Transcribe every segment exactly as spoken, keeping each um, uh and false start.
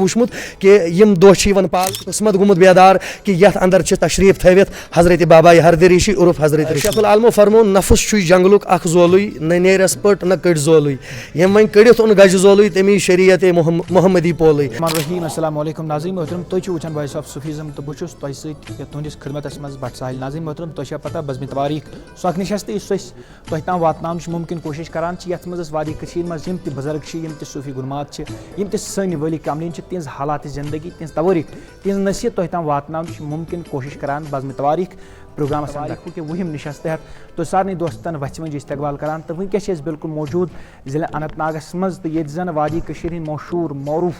وٕچھمُت کہِ یِم دۄہ چھِ یِوان پال، قٕسمت گوٚمُت بیدار کہِ یَتھ اندر چھِ تشریٖف تھٲوِتھ حضرت بابا ہردِ ریٖشی عرف حضرت ریٖشی۔ شیخ العالمو فرموو، نفس چھُے جنگلُک اکھ زولُے، نہ نیرس پٔٹ نہ کٔڑۍ زولُے۔ ییٚمۍ وۄنۍ کٔڑِتھ اوٚن گجہِ زولُے، تٔمی شریعت محم-، محمدی پولُے۔ الرحمن الرحیم۔ السلام علیکم ناظرین محترم، تُہۍ چھِو وٕچھان Voice of Sufism تہٕ بہٕ چھُس تۄہہِ سۭتۍ یَتھ تُہٕنٛدِس خدمتس منٛز بٹ ساحل۔ ناظرین محترم، تۄہہِ چھا پتہ بزمِ توٲریٖخ سُہ اکھ نِشست یُس أسۍ تۄہہِ تام واتناونٕچ مُمکِن کوٗشِش کران چھِ، یَتھ منٛز أسۍ وادی کٔشیٖرِ منٛز یِم تہِ بُزرگ چھِ، یِم تہِ صوٗفی گُنمات چھِ، یِم تہِ سٲنۍ ؤلی کاملین چھِ، تِہنٛز حالات زندگی، تِہنٛز توٲریٖخ، تِہنٛز نصیحت تۄہہِ تام واتناونٕچ مُمکِن کوٗشِش کران بزمِ توٲریٖخ پروگرامس اندر۔ توٲریٖخُک یہِ وُہِم نِشست تحت تۄہہِ سارنٕے دوستن وژھِ منٛز استقبال کران۔ تہٕ وٕنکیٚس چھِ أسۍ بالکل موجود ضلع اننت ناگس منٛز، تہٕ ییٚتہِ زن وادی کٔشیٖرِ ہٕنٛدۍ مشہوٗر معروٗف،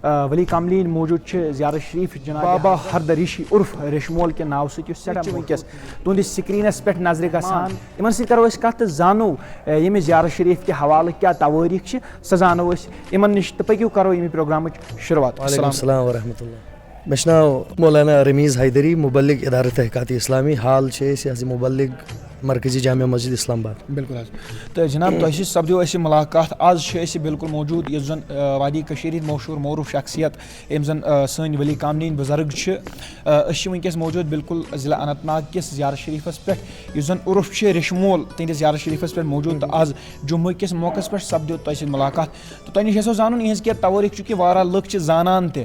آ، ولی کاملین موجود چھِ زیارت شریف جناب بابا ہردِ ریٖشی عرف ریشمول کہِ ناوٕ سۭتۍ، یُس سٮ۪ٹھاہ وٕنکیٚس تُہنٛدِس سکرینس پٮ۪ٹھ نظرِ گژھان۔ یِمن سۭتۍ کرو أسۍ کتھ تہٕ زانو، آ، ییٚمہِ زیارت شریف کہِ حوالہٕ کیٛاہ توٲریٖخ چھِ، سۄ زانو أسۍ یِمن نِش۔ تہٕ پٔکِو کرو ییٚمہِ پروگرامٕچ شروٗعات۔ وعلیکم السلام ورحمۃ اللہ۔ مےٚ چھُ ناو مولانا رمیٖز حیدری، مبلغ ادارہ تحقیقات اسلامی۔ حال چھِ أسۍ یہِ حظ یہِ مبلغ مرکزی جامع مسجد اسلام آباد۔ بِلکُل حظ۔ تہٕ جناب، تۄہہِ سۭتۍ سپدیو اَسہِ مُلاقات۔ آز چھِ أسۍ بِلکُل موجود یُس زَن، آ، وادی کٔشیٖرِ ہِنٛدۍ مشہوٗر معروٗف شخصیت، یِم زَن، آ، سٲنۍ ؤلی کاملین بُزرگ چھِ۔ آ، أسۍ چھِ وٕنکیٚس موجود بِلکُل ضلع اننت ناگ کِس زیارت شریٖفَس پٮ۪ٹھ، یُس زَن عرف چھِ ریشمول، تِہنٛدِس زیارت شریٖفَس پٮ۪ٹھ موجود۔ تہٕ آز جمعہ کِس موقعَس پٮ۪ٹھ سپدیو تۄہہِ سۭتۍ مُلاقات۔ تہٕ تۄہہِ نِش یَژھو زانُن یِہٕنٛز کینٛہہ توٲریٖخ، چوٗنٛکہِ واریاہ لُکھ چھِ زانان تہِ،